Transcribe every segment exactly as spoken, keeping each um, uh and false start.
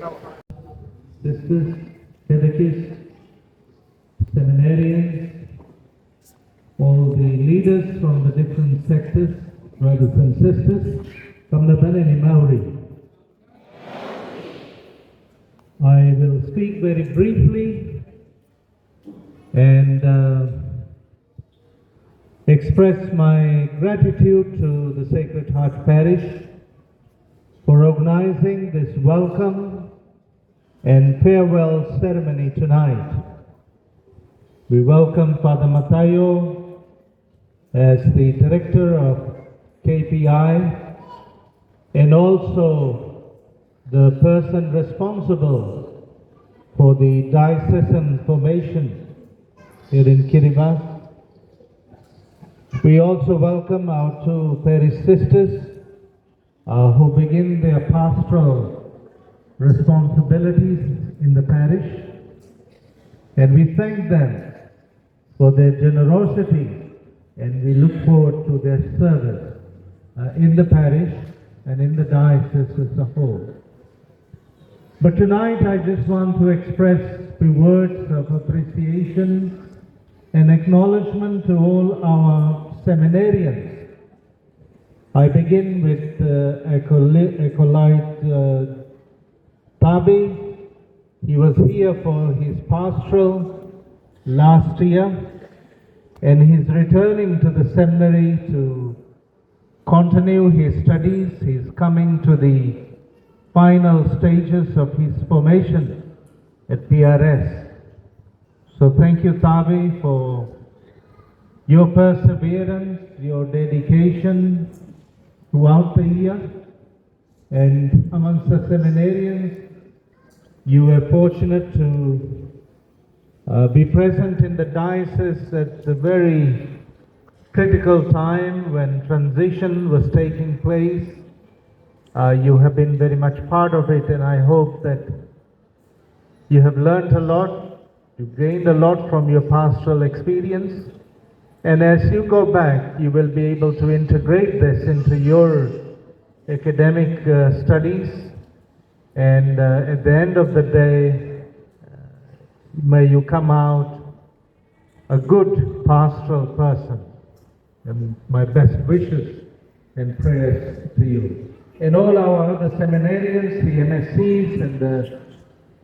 Sisters, catechists, seminarians, all the leaders from the different sectors, brothers and sisters, kam na bane ni mauri. I will speak very briefly and uh, express my gratitude to the Sacred Heart Parish for organizing this welcome and farewell ceremony tonight. We welcome Father Mataio as the director of K P I and also the person responsible for the diocesan formation here in Kiribati. We also welcome our two parish sisters uh, who begin their pastoral responsibilities in the parish. And we thank them for their generosity, and we look forward to their service uh, in the parish and in the diocese as a whole. But tonight I just want to express the words of appreciation and acknowledgement to all our seminarians. I begin with uh, Acoli- Acolyte uh, Tabi. He was here for his pastoral last year, and he's returning to the seminary to continue his studies. He's coming to the final stages of his formation at P R S. So thank you, Tabi, for your perseverance, your dedication throughout the year. And amongst the seminarians, you were fortunate to uh, be present in the diocese at the very critical time when transition was taking place. Uh, you have been very much part of it, and I hope that you have learned a lot, you've gained a lot from your pastoral experience, and as you go back, you will be able to integrate this into your academic uh, studies, and uh, at the end of the day, uh, may you come out a good pastoral person. And my best wishes and prayers to you. And all our other seminarians, the M S Cs, and the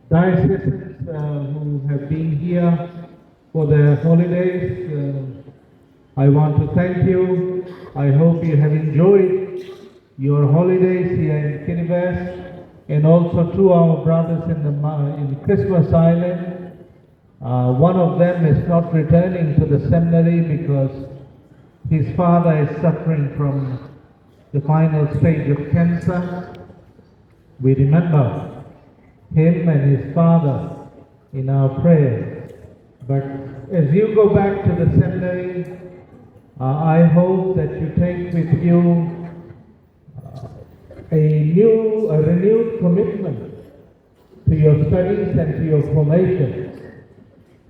dioceses uh, who have been here for the holidays, uh, I want to thank you. I hope you have enjoyed your holidays here in Kiribati, and also to our brothers in the ma- in Christmas Island. Uh, one of them is not returning to the seminary because his father is suffering from the final stage of cancer. We remember him and his father in our prayer. But as you go back to the seminary, uh, I hope that you take with you uh, a new, a renewed commitment to your studies and to your formation.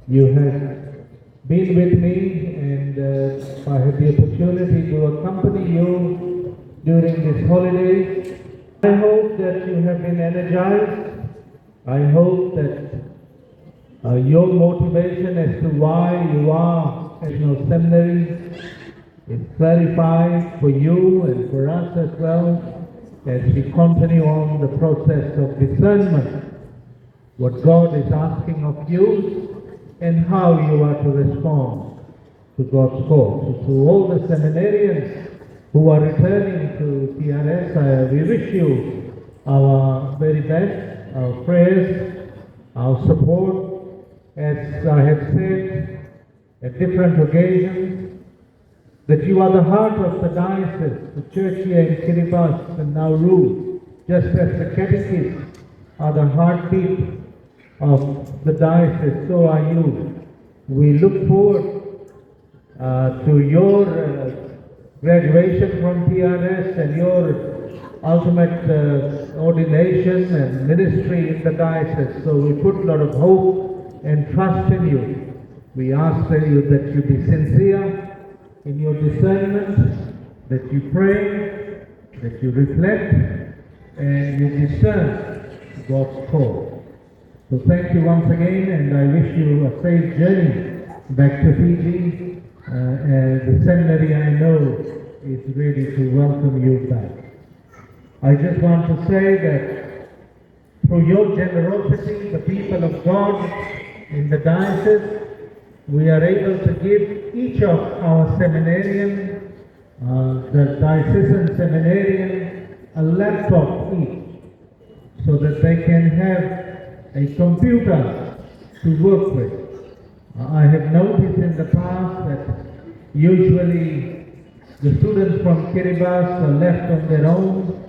You have been with me, and uh, I had the opportunity to accompany you during this holiday. I hope that you have been energized. I hope that uh, your motivation as to why you are at National Seminary is clarified for you and for us as well as we continue on the process of discernment, what God is asking of you and how you are to respond to God's call. So to all the seminarians who are returning to P R S, uh, we wish you our very best, our prayers, our support. As I have said at different occasions, that you are the heart of the diocese, the church here in Kiribati and Nauru, just as the catechists are the heartbeat of the diocese, so are you. We look forward uh, to your uh, graduation from P R S and your ultimate uh, ordination and ministry in the diocese. So we put a lot of hope and trust in you. We ask that you, that you be sincere in your discernment, that you pray, that you reflect, and you discern God's call. So thank you once again, and I wish you a safe journey back to Fiji. Uh, and the seminary, I know, is ready to welcome you back. I just want to say that through your generosity, the people of God in the diocese, we are able to give each of our seminarian, uh, the diocesan seminarian, a laptop each, so that they can have a computer to work with. I have noticed in the past that usually the students from Kiribati are left on their own,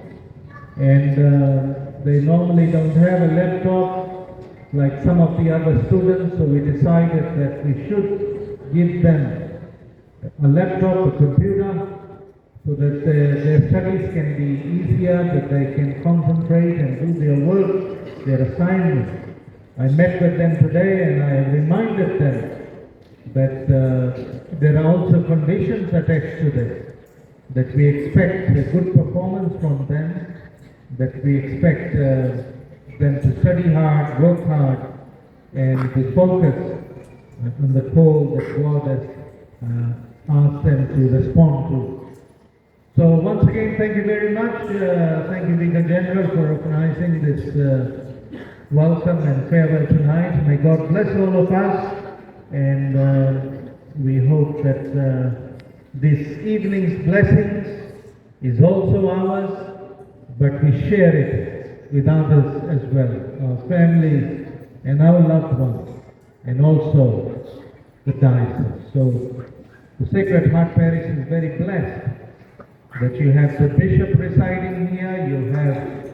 and, uh, they normally don't have a laptop like some of the other students, so we decided that we should give them a laptop, a computer, so that their, their studies can be easier, that they can concentrate and do their work, their assignment. I met with them today and I reminded them that, uh, there are also conditions attached to this, that we expect a good performance from them, that we expect, uh, them to study hard, work hard, and to focus on the call that God has, uh, asked them to respond to. So once again, thank you very much. Uh, thank you, Vicar General, for organizing this, uh, welcome and farewell tonight. May God bless all of us, and, uh, we hope that, uh, this evening's blessings is also ours, but we share it with others as well, our families and our loved ones, and also the diocese. So the Sacred Heart Parish is very blessed that you have the bishop residing here, you have,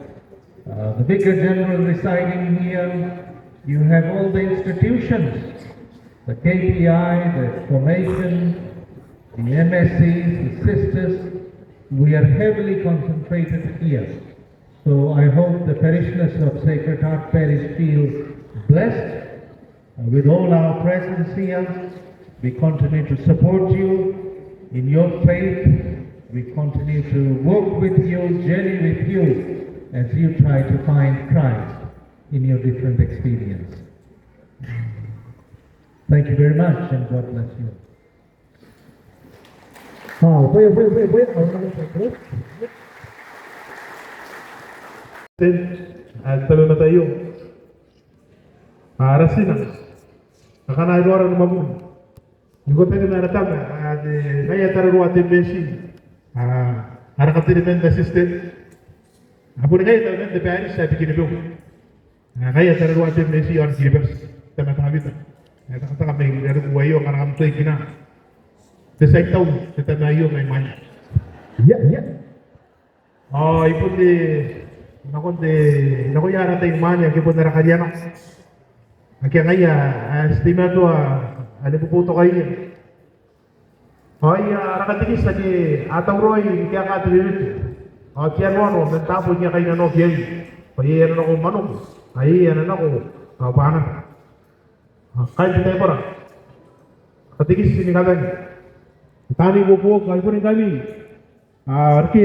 uh, the Vicar General residing here, you have all the institutions, the K P I, the formation, the M S Cs, the sisters, we are heavily concentrated here. So I hope the parishioners of Sacred Heart Parish feel blessed, uh, with all our presence here. We continue to support you in your faith. We continue to walk with you, journey with you as you try to find Christ in your different experience. Thank you very much and God bless you. Ten, a, tabeman aio. A, ara tina. Akana iroura ni mwakuri. Ni kabane ma ara tama, a, te, ngaia tararua te M S C. A, ara kateniman assistant. A boni ngaia taraman te parish ae Bikenibeu. A, ngaia tararua te M S C aon Kiribati, tama Tawita. E takataka mai irarikiu aio ngkana kam tuai kinaa. Te tia itau, te tama aio mai Mwaina. Ia, ia. Ao i bon te, nakon te, nakoia ara tai ni mwaane ake bon ara kariana. Ake a ngaia, a, ti teimatoa, a, ni boboutokaia. Ao iai ara katekista ake a tauraoi ni kaekaa te weewete. Ao te anoano man taabo ake a kainnanoaki iai. Ao iai ana nako Manoko. Ao iai ana nako, a, Banana. A, kaain te taibora. Katekista ni kabane. Taani buobuoki, ao i bon ngkami. A, riki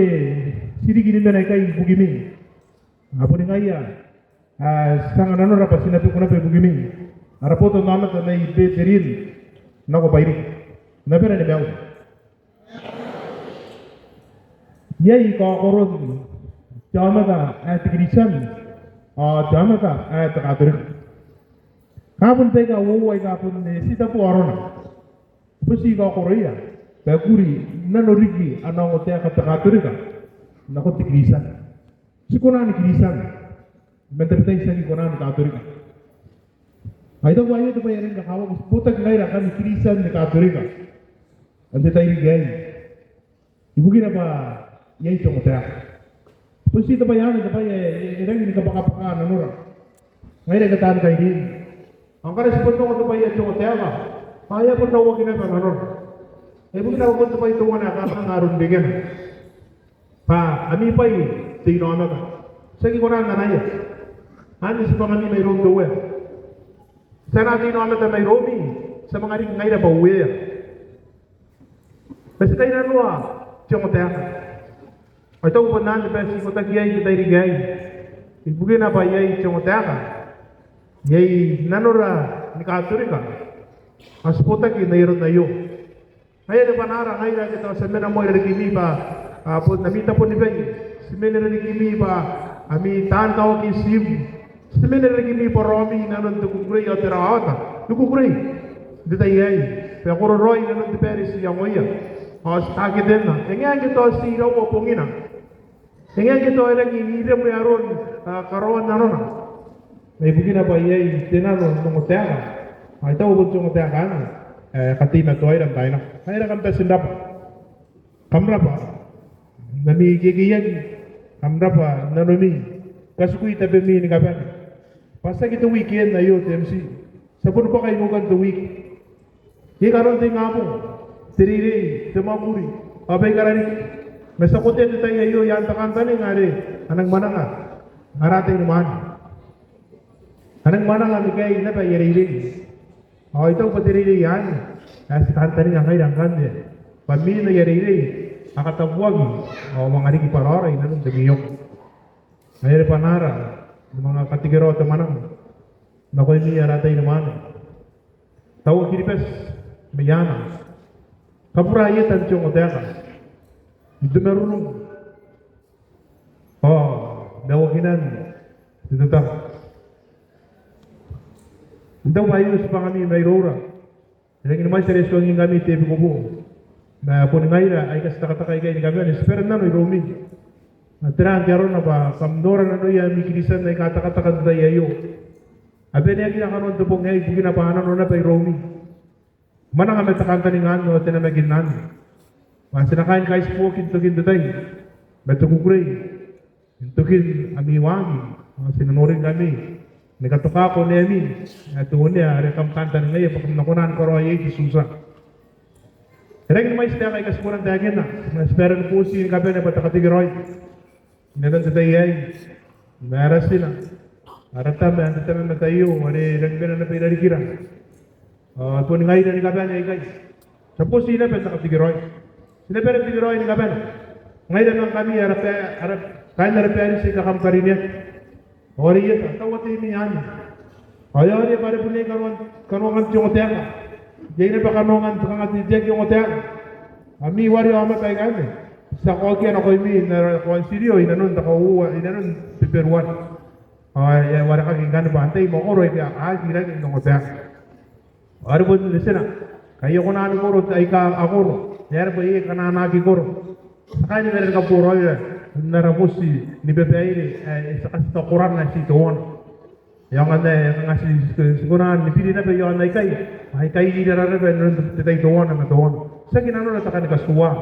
ti riki ni mena ikai ibukimi. A, boni ngaia. A, ti anga nanora bwa ti na beku naba ibukimi. Ara botannaomata mai Beteliem nako Bairiki. N na bane ni mauri. Iai kaokoron te aomata ae te Kiritian ao te aomata ae te Katorika. Ka bon baika uoua aika bon, e, ti tabu arona. Bon ti kaokoroia bwa e kuri nano riki ana ongotaeka te Katorika nakon te Kiritian. Ti kona ni Kiritian man tabetai ti aki kona ni Katorika. Ao I taku aio te bwai ae rangi ni kakawaki, ti botaki ngaira kami Kiritian ni Katorika n te tairiki aei. Ibukina bwa iai te ongotaeka. Bon ti te bwai anne te bwai ae e rangi ni kabwakabwaka nanora. Ngaira aika taani kairiri. Ao ngkana ti bon ongo te bwai ae te ongotaeka, ao e a bon rauaki naba nanora. Ibukina bwa bon te bwai teuana ae kanga aron rekena. Bwa ami bwai te inaomata. Ti aki kona n anaia. Anne tibwangami mairoun te Uea. Ti anaa te inaomata mairoumi, ti a manga riki ngaira bwa uea. Ma ti kainnanoa te ongotaeka. Ao I taku bon anne bwa ti ikotaki iai n te tairiki aei. Ibukina bwa iai te ongotaeka, iai nanora ni Katorika ae ti botaki n ai aron aio. Ngaia are bwanaara ngaira ake tao ti a mena moa i rarikimi bwa, a, bon ami tabo ni bai, ti mena i rarikimi bwa ami taan kawaki tiim, ti mena i rarikimi bwa raomi inanon te kukurei ao te rawawata ni kukurei n te tai aei, bwa e kororaoi inanon te baere ti iangoia. Ao ti taketenna, e ngae ngke tao ti iraua bongina, e ngae ngke tao e rangi n iremwe aron, a, karaoan nanona. Ma ibukina bwa iai te nano n ongotaeka, ao I taku bon te ongotaeka anne ae e kateimatoaira n taai nako. Ngaira kam bati n rabwa. Kam rabwa n ami kekeiaki, kam rabwa n nanomi. Katikui tabemi ni kabane. Bwa tiaki te weekend aio te M C, ti a boni bwaka i nukan te wiki. Iai kanoan te ingabong, te reirei, te mwakuri, ao baikara riki. Ma ti a kotea te tai aio i aan te kantaninga are a nang mwananga ara ataeinimwaane. A nang mwananga ni kaei naba aia reirei. Ao I taku bwa te reirei anne ae ti kantaninga ngaira ngkanne, bwa mwin aia reirei a katabuaki ao a manga riki bwa raora inanon te mwioko. Ngaia are bwanaara ni manga katekeraoa te mwananga nakoimi ara ataeinimwaane. Taua Kiribati mai aana. Kabura ieta n te ongotaeka n te marurung ao mawakinan te tataro. N tau bwa aio tibwangami mairoura. E rangi ni mwaiti are e tuangingkami te epikobo, ma boni ngaira aika ti tekateka ikai ni kabane, ti bane n nano iroumi. Ma tera ngke arona bwa kam nora nanoia ami Kiritian aika tekateka n te tai aio? A baneakira kanoan te bong aei ibukina bwa a nano naba iroumi. Mwananga ma te kantaninga anne ao te namakin anne, bwa ti na kaai ni kaitiboaki n tokin te tai ma te kukurei n tokin ami waaki, ao ti na noringkami ni katoka koneami ae te onea are kam kantaningaia bwa kam na kona ni karaoi iai te Tutia. E rangi ni mwaiti taeka aika ti kona n taekinna, ma ti bane ni boti ni kabane bwa te katekeraoi inanon te tai aei ma ara tina, ara tama n te tamamataio are e rangi ni mena naba i rarikira. Ao boni ngaira ni kabane aikai ti a boti naba n te katekeraoi. Ti na bane n tekeraoi ni kabane, ngaira ma ngkami ara ba-, ara, kaain ara barisi aika kam karineaki. Ao are ieta, taua te imwi anne. Ao e aoria bwa are bon iai kanoan, kanoangan te ongotaeka. Iai naba kanoangan te kanga te, te aki ongotaeka. Ami ware aomata aikanne ti a kaokia nakoimi n ara kaontirio inanon te kauoua, inanon Beberuare. Ao e a warekaki ngkanne bwa antai mwakoro aika a aki rake n ongotaeka. Ao are bon te tina, ngkai e kona ni koro aika a koro, e aera bwa iai aika a na aki koro. Ti a kaai ni mena ni kaboraoira n ara moti ni babaire ae ti a katitakorana ae ti teuana. E aonga n ae kanga ti, ti, ti kona ni biri naba i aon aikai, ao aikai irara naba inanon te, te tai teuana ma teuana. Tiaki nanora te kan katuaa.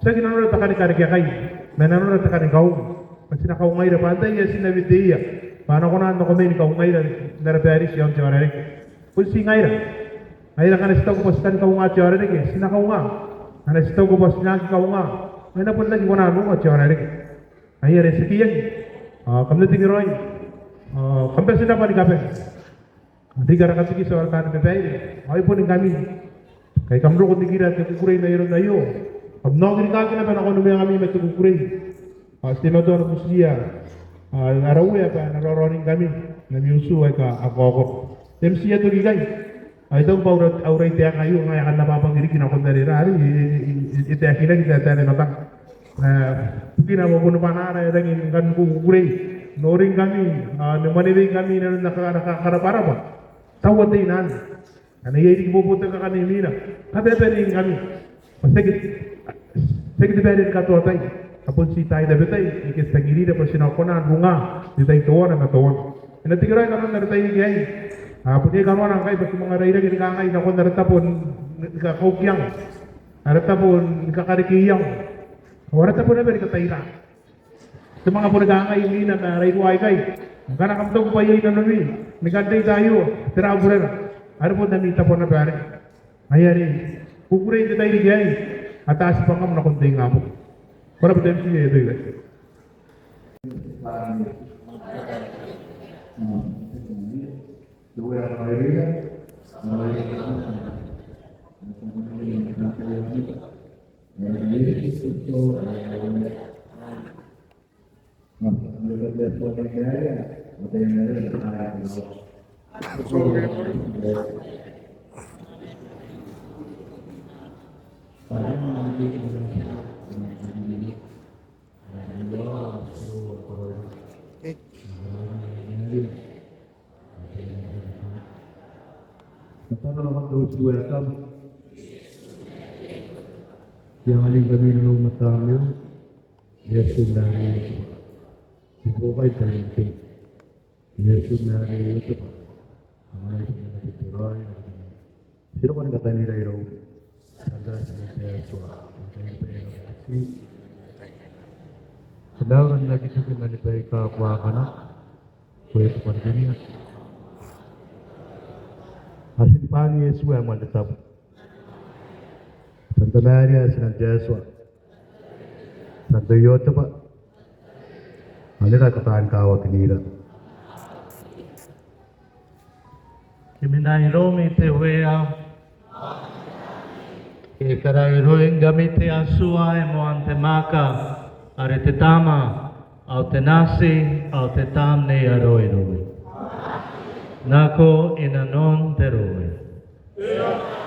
Tiaki nanora te kan karekeakai, ma nanora te kan kaunga. Bwa ti na kaungaira bwa antai ae ti na weteia bwa a na kona n nako mai ni kaungaira n ara barisi i aon te aorareke. Bon ti ngaira. Ngaira ngkana ti taku bwa ti kan kaunga te aorareke, ti na kaunga. Ngkana ti taku bwa ti na aki kaunga, ma e na bon aki kona n unga te aorareke. Ngaia are ti keiaki. Ao kam na tekeraoi. Ao kam bati n rabwa ni kabane. Riki ara katekista ao ara taan babaire, ao ai boni ngkami. Ngkai kam roko n nikira te kukurei n ai aron aio, kam na oki rikaaki naba nakon umeangami ma te kukurei. Ao ti teimatoa ni butiia, a, ara Uea bwa e na raoraoningkami n ami utu aika a kakaokoro. Te M C e a toki ikai. Ao I taku bwa au ra-, au raitaeka aio ngaia ae e kan abwabwaki riki nakon are e ra, are e, e, e, e taekinaki n te, te, te matang. E, bukina bwa bon bwanaara e rangi ni kan kukurei n noringkami, a, ni mwanewengkami inanon ara ka-, ara ka-, karabwarabwa. Taua te ina anne. Ngkana iai riki bobotaki akanne imwina, kabaebaeringkami. Bwa tiaki, tiaki te baere ni katoa tai. Ao bon ti taai tabetai aike ti tangirira bwa ti na kona n unga n te tai teuana ma teuana. E na tekeraoi kanoan ara tairiki aei. A, bon iai kanoana ngkai bwa ti manga rairaki ni kangai nakon ara tabo ni, ni kakauki iango. Ara tabo ni kakareke iango. Ao ara tabo naba ni kataira. Ti manga boni kangai imwina ma ara iruwa aikai. Ngkana kam taku bwa iai nanomi ni kan reita aio, tera au burena? Are bon ami tabo naba arei. Ngaia are kukurei n te tairiki aei, ata tibwangam nakon te ingabong. Ko rabwa te M C e a toki ikai. Ia anganingkami nanom ma tamnei, Iesu Maria. Iesu Maria. Ti roko ni katanira iroumi. Ti na aki toki mani baika ko a kona. Ko e tukan dunia. Atin bwaan Iesu ae moan te tabu. Santa Maria, tinan te Atua. Santa Iotefa. Anganira taani kawakinira. Ti mena iroumi te Uea. Ke e karaoiroingkami te Atua ae moan te maka, are te Tama, ao te Nati, ao te Tamnei ae Raoiroi. Nako i nanon te Raoiroi.